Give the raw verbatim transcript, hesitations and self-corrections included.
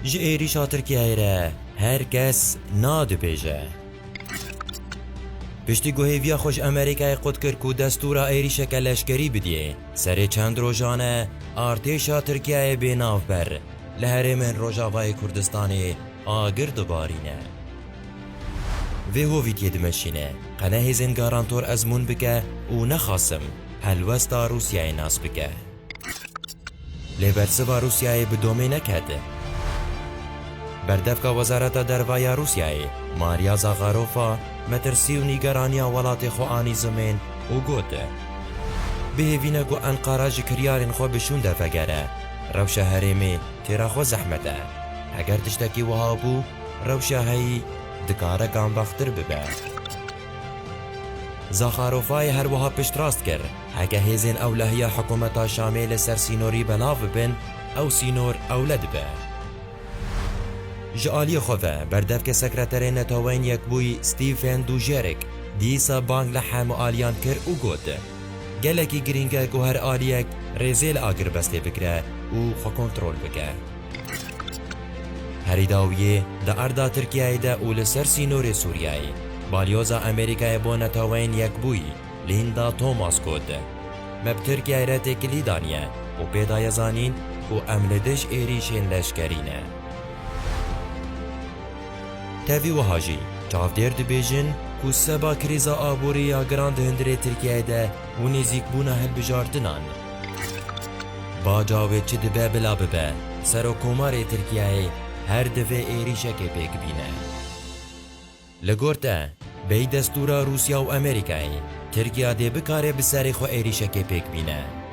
Ji êrîşa Tirkiyeyê re her kes na dibêje. Piştî ku hêviya xwe ji Amerîkayê qut kir ku destûra êrîşeke leşkerî bidiyê, serê çend rojan e artêşa Tirkiyeyê bênavber li herêmên Rojavayê Kurdistanê agir dibarîne. Vê hovîtiyê dimeşîne, qe ne hêzên garantor ezmûn bike û ne Qasim helwesta Rûsyayê nas bike. Lê bersiva Rûsyayê bi domê neket. Berdevka Wezareta Derve ya Rûsyayê, Maria Zakharova, metirsî û nîgeraniya welatê xwe anî zimên û got, bihêvîne ku Enqara ji kiryarên xwe bi şûnde vegere. Rewşa herêmê têra xwe zehmet e. Heger tiştekî wiha bû, rewşa heyî dikare gambaxtir bibe. Zakharovayê her wiha piştrast kir, heke hêzên ewlehiya hikûmeta Şamê li ser sînorî belav bibin, ew sînor ewle dibe. Ji aliyê xwe ve, berdevke Sekreterê Neteweyên Yekbûyî Stephen Dujarric dîsa bang li hemû aliyan kir û got, gelekî girîng e ku her aliyek rêzê li agirbestê bigire û xwe kontrol bike. Herî dawiyê di erda Tirkiyeyê de û li ser sînorê Sûriyeyê, balyoza Amerîkayê bo Neteweyên Yekbûyî Linda Thomas got, me bi Tirkiyeyê re têkilî daniye û pê daye zanîn ku em li dij êrîşên leşkerî ne. Tevî wiha jî çavdêr dibêjin ku seba krîza aborî ya giran di hundirê Tirkiyeyê de û nêzîkbûna hilbijartinan. Baca wê çi dibe bila bibe, Serokkomarê Tirkiyeyê her divê êrîşekê pêk bîne. Li gor te, bêyî destûra Rûsya û Amerîkayê, Tirkiya dê bikare bi serê xwe êrîşekê pêk bîne.